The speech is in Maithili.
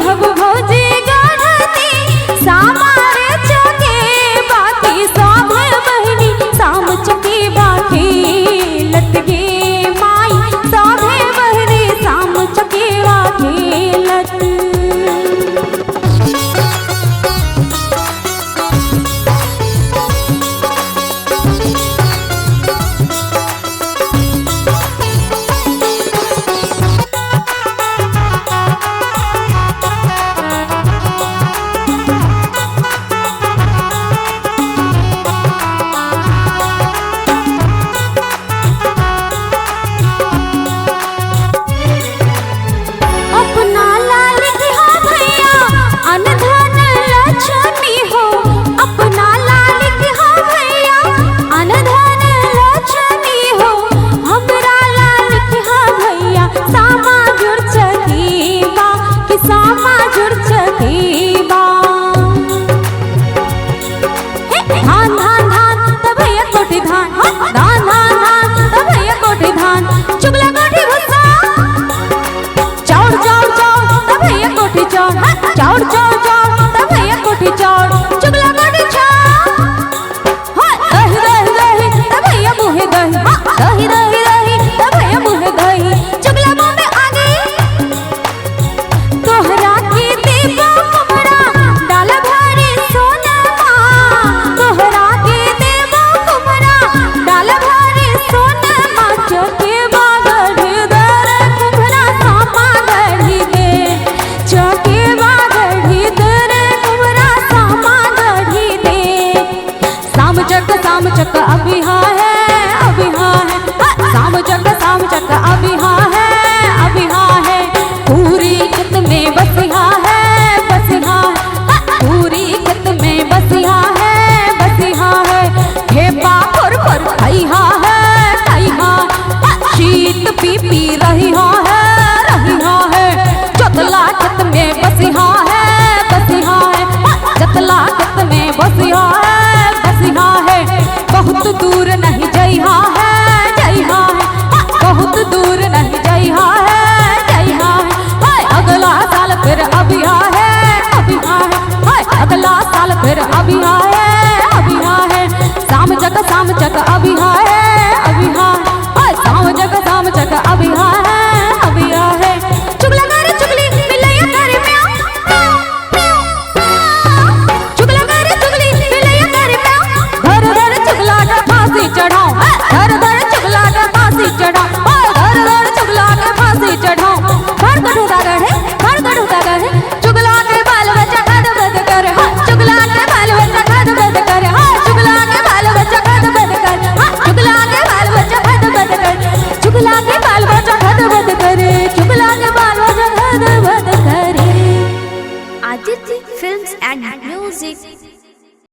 हब भौजी गढ़ती सामारे चके बाकी सब बहिनी साम चकेवा खेलत गे माई सभे बहिनी साम चकेवा खेलत। अपना लाल के भैया अनधन लक्ष्मी हो, अपना लाल के भैया अनधन लक्ष्मी हो, हमरा लाल के भैया सामा जुड़ चकेवा कि सामा जुड़ चकेवा। धान धान धान त भैया कोठी धान, धान धान धान त भैया कोठी धान, चुगला कोठी भुस्सा, चाउर चाउर चाउर त भैया कोठी चाउर, चाउर चाउर चाउर त भैया कोठी चाउर, चुगला कोठी छाउर, दही दही दही त भैया मुहे दही, दही दही दही त भैया मुहे दही, चुगला मुँह में आगे। तोहरा के देबो कुम्हरा डाल भरे सोनमा, तोहरा के देबो कुम्हरा डाल भरे सोनमा, चकेवा गढ़ी दर कुम्हरा सामा गढ़ी दे, चकेवा गढ़ी दर कुम्हरा सामा गढ़ी दे। साम चक अभी हाँ है अभी हाँ है, साम चक अभी हाँ है अभी हाँ है, पूरी खेत में बसिहा है बसिहा है, पूरी खेत में बसिहा है बसिहा है, खेपा फुर फुर खइहा है खइहा, शीत पी पी रही है रही है, चतला खेत में बसिहा है बसिहा है, चतला खेत में बसिहा है बसिहा है, बहुत दूर नहीं जइहा है जइहा है, बहुत दूर नहीं जइहा है जइहा है, अगला साल फिर अभी है अभी है, अगला साल फिर अभी है अभी है, शाम चक अभी है।